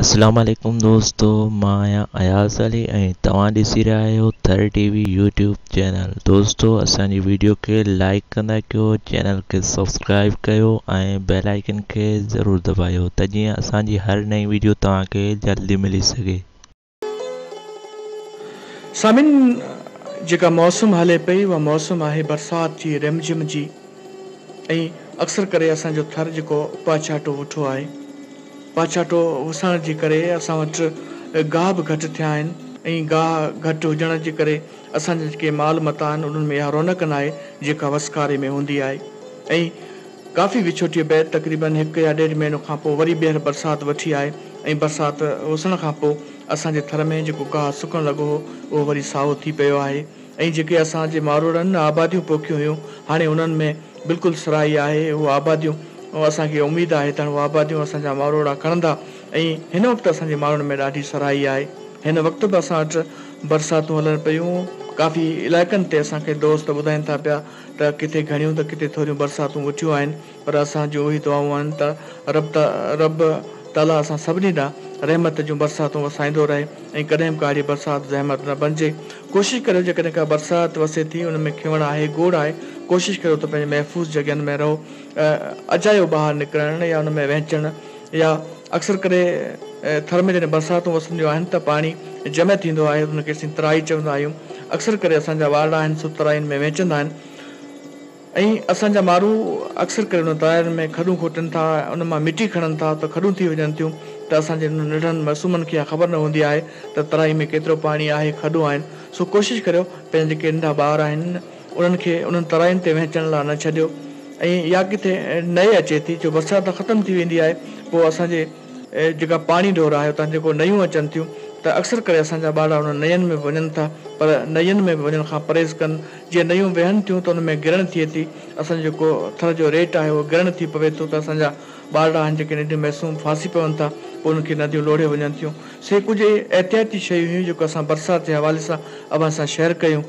اسلام عليڪم دوستو، مان آهيان اياز علي ۽ توهان ڏسي رهيا آهيو ٿر ٽي وي يوٽيوب چينل. دوستو اسان جي ويڊيو کي لائڪ ڪندا ڪيو، چينل کي سبسڪرائب ڪيو ۽ بيل آئيڪن کي ضرور دٻايو ته جيئن اسان جي هر نئين ويڊيو توهان کي جلدي ملي سگهي. سامعين جيڪا موسم هلي پئي اها موسم آهي برسات جي رمجھم جي ۽ اڪثر ڪري اسان جو ٿر جيڪو پاڇاٽو وٺو آهي. پاڇاٽو وسڻ جي ڪري اسان وٽ گاهه به گهٽ ٿيا آهن ۽ گاهه گهٽ هجڻ جي ڪري اسان جا جيڪي مال متا آهن انهن ۾ اها رونق ناهي جيڪا وسڪاري ۾ هوندي آهي ۽ ڪافي وڇوٽيء بعد تقريبن هڪ يا ڏيڍ مهينو کان پوء وري ٻيهر برسات وٺي آئي ۽ برسات وسڻ کان پوء اسان جي ٿر ۾ جيڪو گاهه سڪڻ لڳو هو اهو وري سائو ٿي پيو آهي. ۽ جيڪي اسان جي ماروئڙن آباديون پوکيون هيون هاڻي انهن ۾ بلڪل سرائي آهي اهو آباديون اسان کي اميد آهي ته اهو آباديون اسان جا ماروئڙا کڻندا ۽ هن وقت اسان جي ماروئڙن ۾ ڏاڍي سرائي آهي هن وقت به اسان وٽ برساتون هلن پيون ڪافي علائقن تي اسان کي دوست ٻڌائين ٿا پيا ته ڪٿي گهڻيون ته ڪٿي ٿوريون برساتون وٺيون آهن پر اسان جون اهي دعائون آهن ته رب رب تعاليٰ اسان سڀني ڏانهن رحمت جون برساتون وسائيندو رهي ۽ ڪڏهن به ڪا اهڙي برسات زحمت نه بنجي. ڪوشش ڪريو جيڪڏهن ڪا برسات وسي ٿي ان ۾ کنوڻ آهي گوڙ آهي ڪوشش ڪريو ته پنهنجي محفوظ جڳهين ۾ رهو اجايو ٻاهر نڪرڻ يا ان ۾ وهنچڻ يا اڪثر ڪري ٿر ۾ جڏهن برساتون وسنديون آهن ته پاڻي جمع ٿيندو آهي ان کي اسين ترائي چوندا آهيون اڪثر ڪري اسان جا ٻارڙا آهن سو ترائين ۾ وهنچندا آهن. ۽ اسان جا مارو اڪثر ڪري انهن ترائين ۾ کڏون کوٽين ٿا، ان مان مٽي کڻن ٿا ته کڏون ٿي وڃن ٿيون ته اسان جي انهن ننڍڙن معصومن کي اها خبر نه هوندي آهي ته ترائي ۾ ڪيترو پاڻي آهي، کڏون آهن، سو ڪوشش ڪريو پنهنجا جيڪي ننڍا ٻار آهن انهن کي انهن ترائين تي وهنچڻ لاء نه ڇڏيو ۽ يا ڪٿي نئي اچي ٿي جو برسات ختم ٿي ويندي آهي پوء اسان جي جيڪا پاڻي ڍور آهي اتان جيڪو نيون اچن ٿيون ته اڪثر ڪري اسان جا ٻارڙا انهن نين ۾ به وڃن ٿا پر نين ۾ به وڃڻ کان پرهيز ڪن جيئن نيون وهن ٿيون ته ان ۾ گرڻ ٿئي ٿي اسان جو جيڪو ٿر جو ريٽ آهي اهو گرڻ ٿي پوي ٿو ته اسان جا ٻارڙا آهن جيڪي ننڍيون معصوم ڦاسي پون ٿا پوء انهن کي نديون لوڙهي وڃن ٿيون سي ڪجهه احتياطي شيون هيون جيڪو اسان برسات جي حوالي سان اوهان سان شيئر ڪيون.